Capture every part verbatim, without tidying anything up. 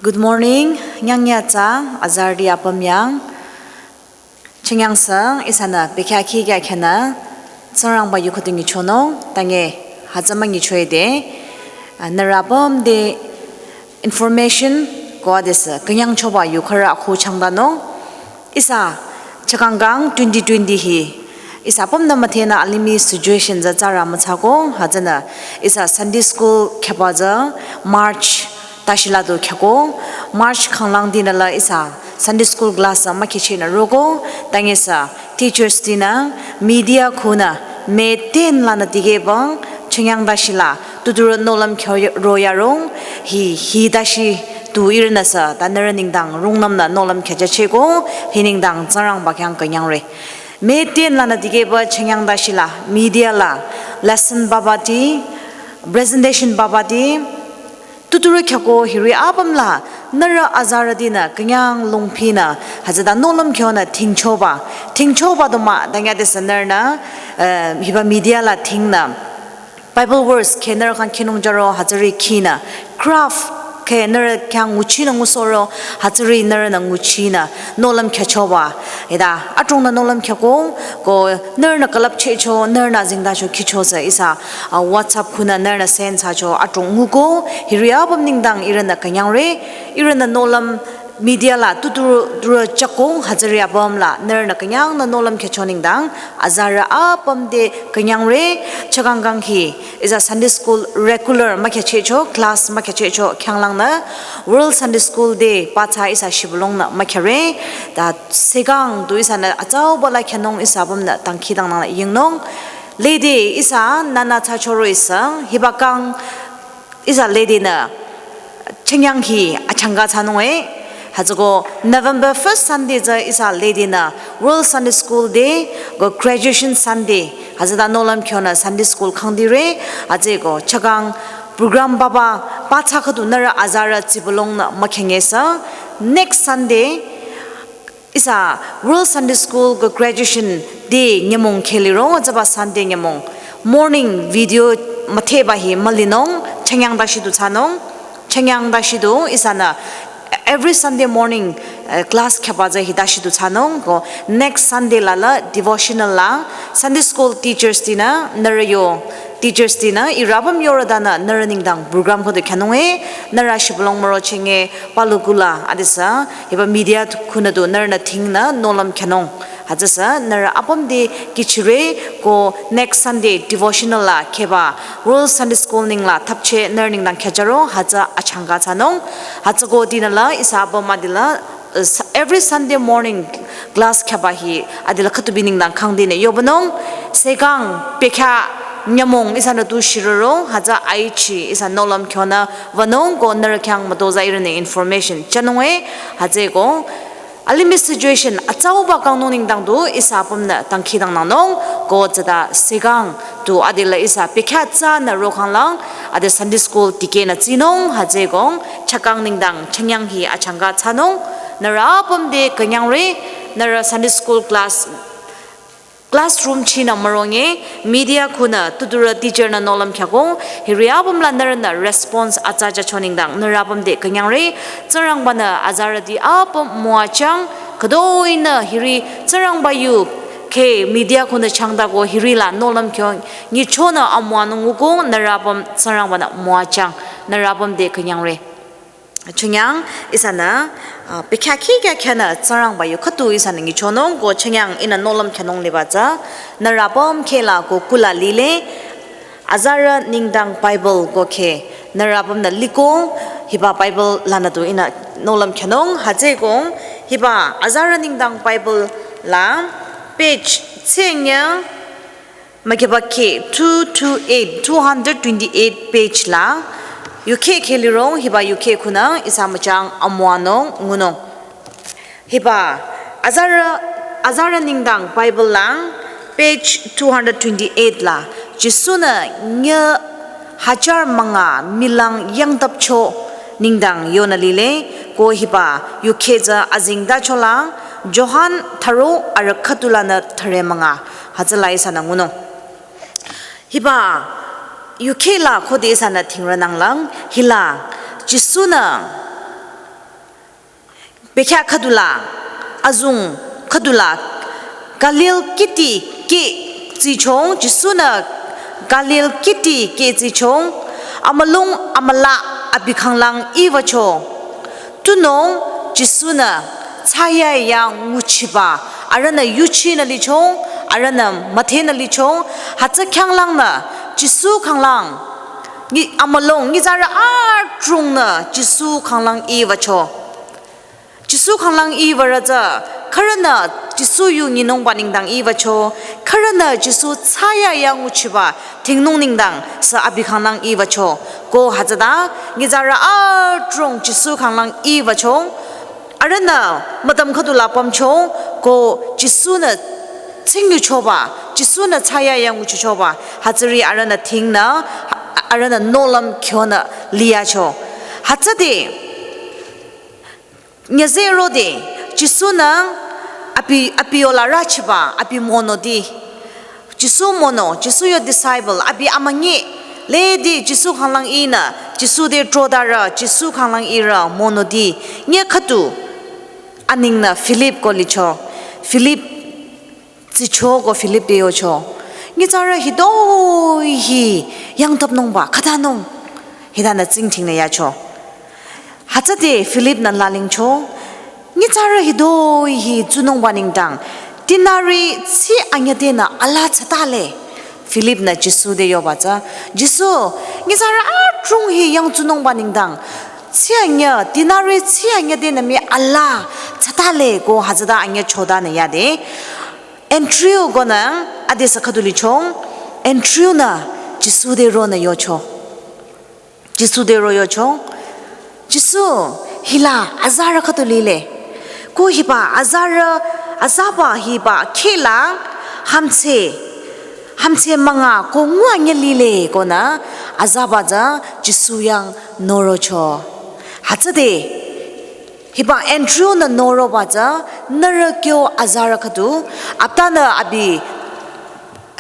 Good morning, nyangya tsa, azardi apüm yang. Chengyang sang, ihsanü, bekya ki kya khyana, Tsingrangba yu khüdu nyichonung, tange, hütsü mah nyichoe de, ah, nührü apüm de, information, ko adesü, künyangchoba yu khürü akhu changdanung, ihsa, chakangkang twenty twenty hi, ihsa apümnü müdhenü alimih situation tsü tsarü müthsako, hütsünü, ihsa Sunday school khyaba tsü, March, tashila du khyako, March khanglang dinü la ihsa Sunday school class sa mükhyachinü roko, tange sü teachers dinü, media khunü, müdhen lanü tikehba, chengyang tashila, tuturü nohlüm khyaro yarong, hi, hi tashi tu ihrünü sü, ta nührü nengdang rungnümnü nohlüm khyachacheko, hi nengdang Tsingrangba khyang künyangre. Müdhen lanü tikehba chengyang tashila, media la, lesson babati, presentation babati, tuturü khyako hiri apüm la, nührü azarütinü, künyang lungpinü, hütsüta nohlüm khyonü thingchoba. Thingchoba du mah, tange adesü nührünü, eh, hiba media la thingnü. Bible verse khe nührü khyang khinung jüro, hütsüri khinü. Craft khe nührü khyang nguchinü ngusohro, hütsüri nührünü nguchinü. Nohlüm khyüchoba. Hita, adrongnü nohlüm khyako, ko nührünü külüpchehcho, nührünü azengtacho khicho sü ihsa, ah, WhatsApp khunü nührünü send thsacho, adrong nguko, hiri apüm nengdang ihrünü künyangre, ihrünü nohlüm media la tuturü, turü chakong hütsüri apüm la, nührünü künyangnü nohlüm khyücho nengdang, azarü apüm de künyangre, chakangkang hi, ihsa Sunday school regular mükhyachehcho, class mükhyachehcho, khyanglangnü, World Sunday School Day, patsa ihsa shibülungnü mükhyare, ta sekang tu ihsanü atsauba la khyünung ihsa apümnü dangkhidangnangnü yingnung. Lede ihsa nünü thsachoro ihsa, hiba kang ihsa ledenü chengyang hi achangka thsanung e. Hütsüko November first Sunday tsü ihsa ledenü World Sunday School Day, ko Graduation Sunday, hütsüta nohlüm khyonü Sunday School khangdire, hütsüko chakang program baba, patsa khüdu nührü azarü tsibülungnü mükhyange sü. Next Sunday, ihsa World Sunday School ko Graduation Day nyümong khyüliro, hütsüba Sunday nyümong. Morning video müdheba hi mülinung, chengyang tashi du thsanung, chengyang tashi du ihsanü every Sunday morning, eh, class khyaba tsü hi tashi du thsanung, ko next Sunday la la devotional la, Sunday school teachers dinü, nührü yo teachers dinü, ihrü apüm yorodanü, nührü nengdang program khüdu khyünung e, nührü shibülung müro chenge, palu kula, adesü, hiba media khunü du, nührünü thingnü, nohlüm khyünung. Hütsüsü, nührü apüm de kihchire, ko next Sunday devotional la, khyeba, World Sunday School nengla, thapche, nührü nengdang khyüjüro, hütsü achangka thsanung. Hütsüko dinü la, ihsa apüm adila, uh, s-, every Sunday morning class khyaba hi adila khütubi nengdang khangdinü yobünung. Sekang bekya nyümong ihsanü tu shiroro, hütsü aichi ihsa nohlüm khyonü wünung ko nührü khyang mütozah ihrünü information thsanung e, hütsüko alimih situation atsauba kangnung nengdang du ihsa apümnü dangkhidangnangnung ko tsüta sekang tu adila ihsa bekya tsünü rokhanglang ade Sunday school tikehnü tsinung hütsüko chakang nengdang chengyang hi achangka thsanung, nührü apüm de künyangre, nührü Sunday school class, classroom chinü müronge, media khunü tuturü teacher nü nohlüm khyako, hiri apüm la nührünü response atsa jücho nengdang, nührü apüm de künyangre, Tsingrangbanü azarüti apüm müwajüng, khütoinü hiri Tsingrangba yu khe media khunü changdako hiri la nohlüm khyo nyichonü amüwanung nguko, nührü apüm Tsingrangbanü müwajüng, nührü apüm de künyangre. Chengyang ihsanü, ah, bekya ki kya khyünü Tsingrangba yu khütu ihsanü nyichonung ko chengyang ihnü nohlüm khyanung liba tsü, nührü apüm kheh la ko kula lile, azarü nengdang Bible ko khe, nührü apümnü liko, hiba Bible lanü du ihnü nohlüm khyanung, hütsüko, hiba azarü nengdang Bible la, page tsengya, mükiba khe two two eight, two hundred twenty-eight page la, yukheh khe lirong, hiba yukheh khunü, ihsa müchang amüwanung ngunung. Hiba, azarü, azarü nengdang Bible lang, page two hundred twenty-eight la, Jisunü nyi hajar münga milang yangtapcho nengdang yonü lile, ko hiba yukheh tsü azengtacho lang, Johan tharo arüh khüdu lanü thüre münga, hütsüla ihsanü ngunung. Hiba, yukheh la khode ihsanü thingrü nanglang, hila, Jisunü, Bekhyah khüdula, azung khüdula, Galil kiti keh tsichong, Jisu-nü Galil kiti keh tsichong, amülung amüla abi khanglang iiwücho. Tunüo Jisu-nü thsayahiya nguchiba arühnü yuchinü lichong, arühnü müdhenü lichong, hütsü khyanglangnü Jisu khanglang, nyi-, amülung nyitsarü adrongnü Jisu khanglang iiwücho. Jisu khanglang iiwürü tsü, khürünü Jisu yu nyinungba nengdang iiwücho, khürünü Jisu thsayahiya nguchiba dhingnung nengdang sü abi khanglang iiwücho. Ko hütsüta, nyitsarü adrong Jisu khanglang iiwücho, arühnü mütam khüdula pümcho, ko Jisu-nü tsingyuchoba, Jisu-nü thsayahiya nguchichoba, hütsüri arühnü dhingnü, arühnü nohlüm kyonü liyacho. Hütsüde, nyüzeh rode, Jisu-nü abi, abi yola rüchiba, abi monoti. Jisu mono, Jisu yo disciple, abi amünyi, lede Jisu khanglang iinü, Jisu te trodarü, Jisu khanglang iirü monoti. Nyi khüdu, anengnü Philip ko licho. Philip tsicho ko Philip te yocho. Nyitsarü hitoi hi yangtapnungba, khütanung. Hitanü tsingdhingnü yacho. Hütsüde Philip-nü lalingcho. Nyitsarü hitoi hi tsunungba nengdang. Denari tsi anyü tenü alaa thsatale. Philip-nü Jisu te yoba tsü. Jisu, nyitsarü adrong hi yang tsunungba nengdang. Tsi anyü, denari tsi anyü tenü mii alaa thsatale ko hütsüta anyü chodanü yade. Andrew konü adesü khüdu lichong, Andrew-nü Jisu te ronü yocho. Jisu te ro yocho. Jisu, hila azarü khüdu lile. Ko hiba azarü, azaba hiba khehla hamtse, hamtse münga ko ngu anyü lile konü azaba tsü Jisu yang norocho. Hütsüde, hiba Andrew-nü noroba tsü, nührü kyo azarü khüdu, aptanü abi,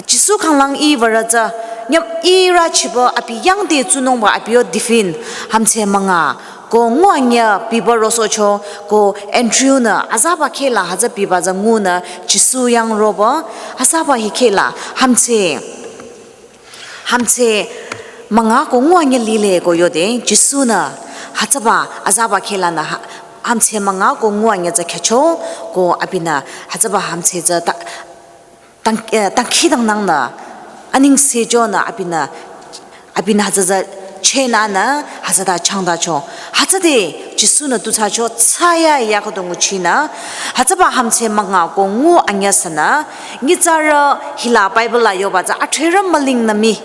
Jisu khanglang iiwürü tsü, nyüm iirü chiba abi yangde tsunungba abi yo tiffin, hamtse münga, ko ngu anyü biba rosohcho, ko Andrew-nü azaba khehla hütsü biba tsü ngunü Jisu yang roba, azaba hi khehla, hamtse, hamtse münga ko ngu anyü lile ko yode, Jisu-nü hütsüba azaba khehlanü ha-, hamtse münga ko ngu anyü tsü khyücho, ko abinü hütsüba hamtse tsü ta-, tang-, eh, tangkhidangnangnü, anengse chonü abinü, abinü hütsü tsü chehnünü hütsüta changdacho. Hütsüde Jisu-nü tu thsacho thsayahiya khüdu nguchinü, hütsüba hamtse münga ko ngu anyü sünü, nyitsarü hila Bible la yoba tsü adhrerü mülingnü mii.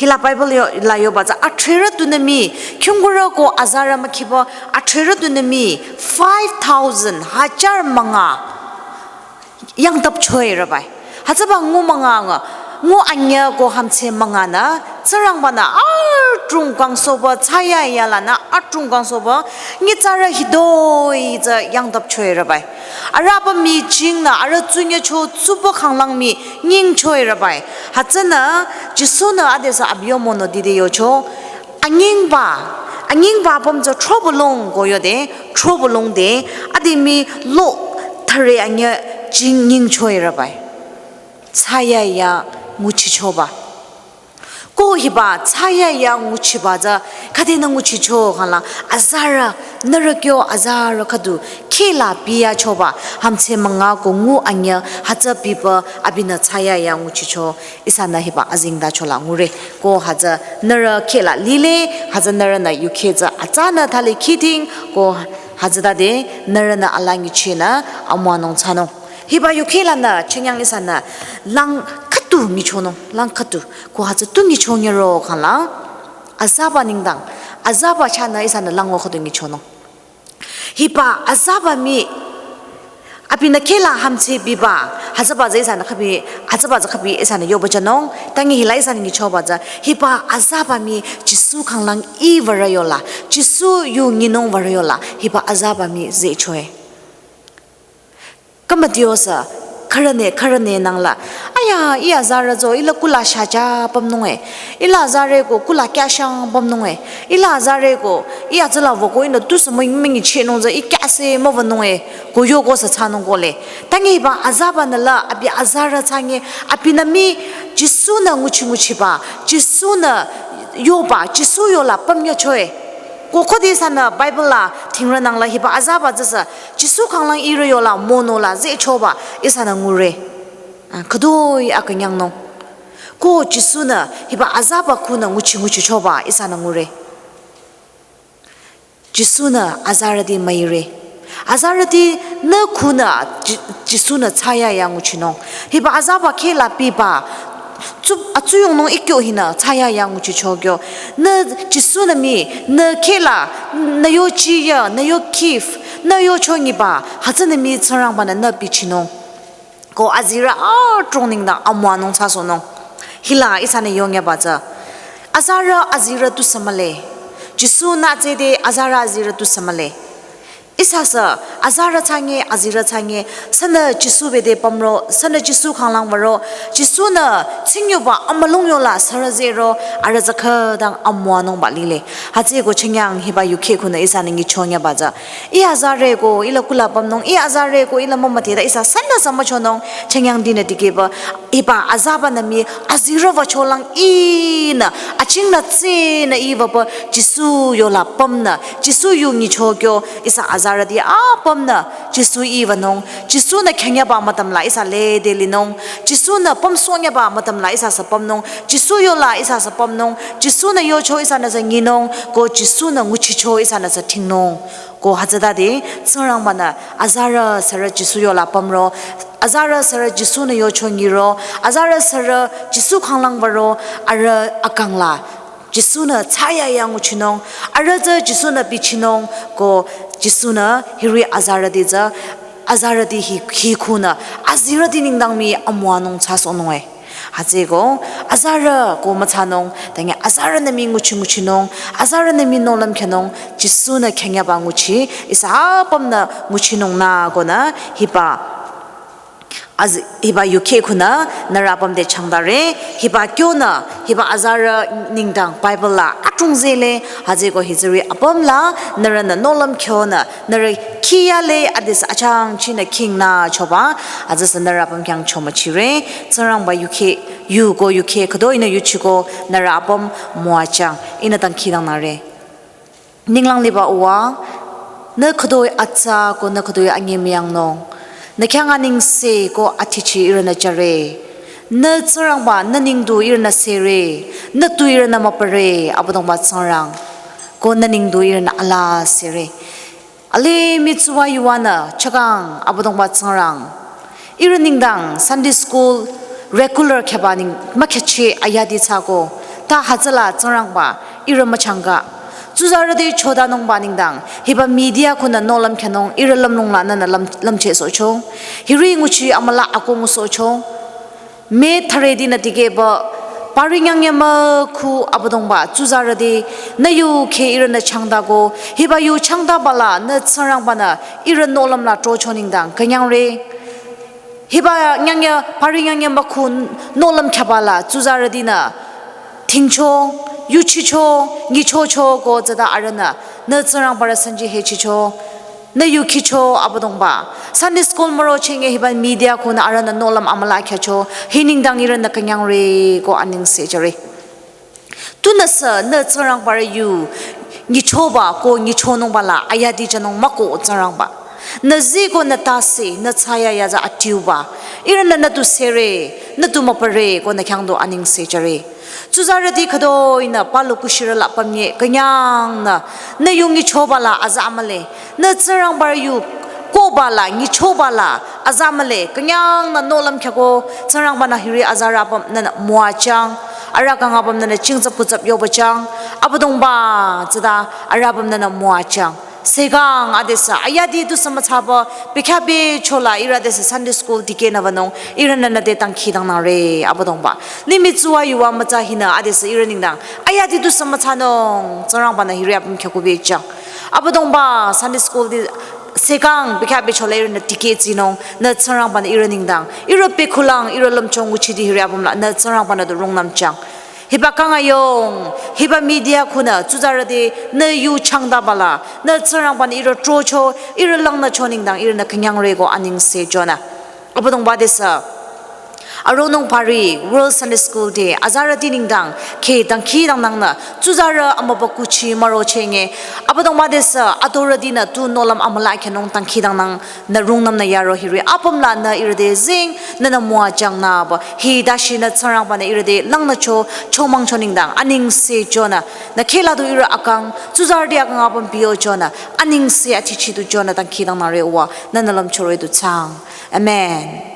Hila Bible yo, la yoba tsü adhrerü tunü mii, khingkurü ko azarü mükhiba adhrerü tunü mii, five thousand, hajar münga yangtapchoe rübai. Hütsüba ngu münga nga, ngu anyü ko hamtse münganü, Tsingrangbanü adrong kangsohba, thsayahiya lanü adrong kangsohba, nyitsarü hitoi tsü yangtapchoe rübai. Arüba mii jingnü, arüh tsunyücho tsuba khanglang mii nyingchoe rübai. Hütsünü, Jisu-nü adesü abi yo monoti te yocho, anyingba, anyingba apüm tsü throbulung ko yode, throbulung de, ade mii lo thüre anyü jing nyingchoe rübai. Thsayahiya nguchichoba. Ko hiba thsayahiya nguchiba tsü, khüdenü nguchicho khangla, azarü, nührü kyo azarü khüdu, khehla biyachoba, hamtse münga ko ngu anyü, hütsü biba, abinü thsayahiya nguchicho, ihsanü hiba azengtachola ngure, ko hütsü nührü khehla lile, hütsü nührünü yukheh tsü atsanü thali khiding, ko hütsütade nührünü ala nguchinü amüwanung thsanung. Hiba yukheh lanü, chinyang ihsanü lang khüdu nguchonung, lang khüdu. Ko hütsü tu nguchonyüro khangla, azaba nengdang, azaba chahnü ihsanü lang o khüdu nguchonung. Hiba azaba mii, abinü khehla hamtse biba, hütsüba tsü ihsanü khübi, hütsüba tsü khübi ihsanü yoba jünung, tangi hila ihsanü nguchoba tsü, hiba azaba mii, Jisu khanglang iiwürü yola, Jisu yu nyinungwürü yola, hiba azaba mii zehchoe. Kümüdiosü, Khürünü, khürünü nangla. Aya, iya zarü zo, ila kula shaja pamnung e. Ila zarü ko kula kyashang pamnung e. Ila zarü ko, iya zala voko ina tusa mo mingi chenung za, i kyase mo vanung e. Ko yoko sa chanung ko le. Tangi ba azaba nala, abi azarü changi, abinü mii, Jisu-nü nguchi nguchiba, Jisu-nü yoba, Jisu yola pamnyacho e. Ko khode ihsanü Bible la, thingrü nangla hiba azaba zasa, Jisu khanglang ihrü yola mono la zehchoba ihsanü ngure. Ah, khütoi akünyangnung. Ko Jisu-nü hiba azaba khunü nguchi nguchichoba ihsanü ngure. Jisu-nü azarüti müire. Azarüti nü khunü Ji-, Jisu-nü thsayahiya nguchinung. Hiba azaba kheh la biba. Tsup-, atsuyongnung ikyo hinü thsayahiya nguchicho kyo. Nü Jisu-nü mii, nü kheh la, nü yo chiya, nü yo kif, nü yo chongiba, hütsünü mii Tsingrangba-nü nü bichinung. Ko azirü adrong nengdang amüwanung thsasohnung. Hila ihsanü yongyaba tsü. Azarü azirü tusü mühle. Jisu-nü tsüde azarü azirü tusü mühle. Ihsa sü, azarü thsange, azirü thsange, sünü Jisu bete pümro, sünü Jisu khanglang würo, Jisu-nü tsingyuba amülung yola sürü zehro, arüh tsü khütang amüwanungba lile. Hütsüeko chengyang hiba yukheh khunü ihsanü nyichonyaba tsü. I azarü ko, ila kula pümnung, i azarü ko, ila mümüdheta ihsa sünü sü müchonung, chengyang dinü dikehba, hiba azaba nü mii, azirü wücholang inü, achingnü tsünü iwüba, Jisu yola pümnü, Jisu yu nyicho kyo, ihsa azarüti apümnü, Jisu iwünung, Jisu-nü khyünyaba mütam la ihsa lede linung, Jisu-nü pümsohnyaba mütam la ihsa sü pümnung, Jisu yola ihsa sü pümnung, Jisu-nü yocho ihsanü sü nyinung, ko Jisu-nü nguchicho ihsanü sü thingnung. Ko hütsütade, Tsingrangba-nü, azarü sürü Jisu yola pümro, azarü sürü Jisu-nü yocho nyiro, azarü sürü Jisu khanglang würo, arüh akang la. Jisu-nü thsayahiya nguchinung, arüh tsü Jisu-nü bichinung, ko Jisu-nü hiri azarüti tsü, azarüti hi, hi khunü, azirüti nengdang mii amüwanung thsasohnung e. Hütsüeko, azarü ko müthsanung, tangi azarünü mii nguchi nguchinung, azarünü mii nohlüm khyünung, Jisu-nü khyünyaba nguchi, ihsa apümnü nguchinung nü konü, hiba Az-, hiba yukheh khunü nührü apüm te changdare, hiba kyonü, hiba azarü nengdang Bible la adrong zehle, hütsüeko hitsüri apüm la, nührünü nohlüm khyonü, nührü khiyale, adesü achangchinü khingnü choba, hütsüsü nührü apüm khyang chomüchire, Tsingrangba yukheh, yu ko yukheh, khütoinü yuchiko, nührü apüm müwajüng, ihnü dangkhidangnangre. Ninglang liba Uwa, nü khütoi atsa ko nü khütoi anyemüyangnung. Nü khyang anengse ko athichi ihrünü jüre. Nü Tsingrangba, nü neng du ihrünü sere. Nü tu ihrünü müpare, Abüdongba Tsingrang. Ko nü neng du ihrünü alaa sere. Alimih tsuwa yuwanü chakang Abüdongba Tsingrang. Ihrü nengdang Sunday school regular khyüba neng mükhyücheh ayati thsako. Ta hütsüla Tsingrangba ihrü müchangka. Tsuzarüti chodanungba nengdang hiba media khunü nohlüm khyünung ihrü lümlong la nünü lüm, lümchehsohcho. Hiri nguchi amüla ako ngusohcho. Mii thüretinü dikehba, pari nyangnyü mükhu Abüdongba, tsuzarüti, nü yu kheh ihrünü changdako, hiba yu changdaba la, nü Tsingrangba-nü, ihrü nohlüm la throcho nengdang, künyangre. Hiba nyangnyü, pari nyangnyü mükhu nohlüm khyüba la, tsuzarütinü, thingcho, yuchicho, nyichocho ko tsüta arühnü, nü Tsingrangba rü sanji hechicho. Nü yu khicho Abüdongba. Sunday school müro chenge hiba media khunü arühnü nohlüm amüla khyücho. Hi nengdang ihrünü künyangre ko anengse jüre. Tunüsü nü Tsingrangba rü yu nyichoba ko nyichonungba la ayati jünung müko Tsingrangba. Nü zii ko nü tase, nü thsayahiya tsü adiuba. Ihrünü nü tu sere, nü tu müpare ko nü khyang du anengse jüre. Tsuzarüti khütoinü palu kushirü la pümnye künyangnü, nü yu nyichoba la aza amüle, nü Tsingrangba rü yu kohba la nyichoba la aza amüle, künyangnü nohlüm khyüko, Tsingrangba-nü hiri azarü apüm nünü müwajüng, arüh kang apüm nünü chingtsap kutsap yobajüng, Abüdongba tsüta arüh apüm nünü müwajüng. Sekang adesü, ayati tusü müthsaba, bekhyah becho la ihrü adesü Sunday school dikehnü wünung, ihrünü nü te dangkhidangnangre, Abüdongba. Limih tsuwa yuwa mütsa hinü adesü ihrü nengdang, ayati tusü müthsanung, Tsingrangba-nü hiri apüm khyüko bejüng. Abüdongba, Sunday school ti Sekang bekhyah bechole ihrünü dikeh tsinung, nü Tsingrangbanü ihrü nengdang, ihrü pekhulang, ihrü lümchung nguchiti hiri apüm la, nü Tsingrangbanü du rungnüm chang. Hiba kang ayung, hiba media khunü, tsuzarüti, nü yu changdaba la, nü Tsingrangbanü ihrü trocho, ihrü langnücho nengdang, ihrünü künyangre ko anengse jünü. Abüdongba tesü. Aronung pari, World Sunday School Day, azarüti nengdang, kheh dangkhidangnangnü, tsuzarü amübükuh chi müro chenge, Abüdongba tesü, atorütinü tu nohlüm amüla khyünung dangkhidangnang, nü rungnüm nü yaro hiri, apüm la nü ihrü te zing, nünü müwajüng nüba, hita shinü Tsingrangbanü ihrü te langnücho, chomangcho nengdang, anengse jünü, nü kheh la du ihrü akang, tsuzarüti akang apüm biyo jünü, anengse achichi du jünü dangkhidangnangre wa, nünü lümchore du chang. Amen.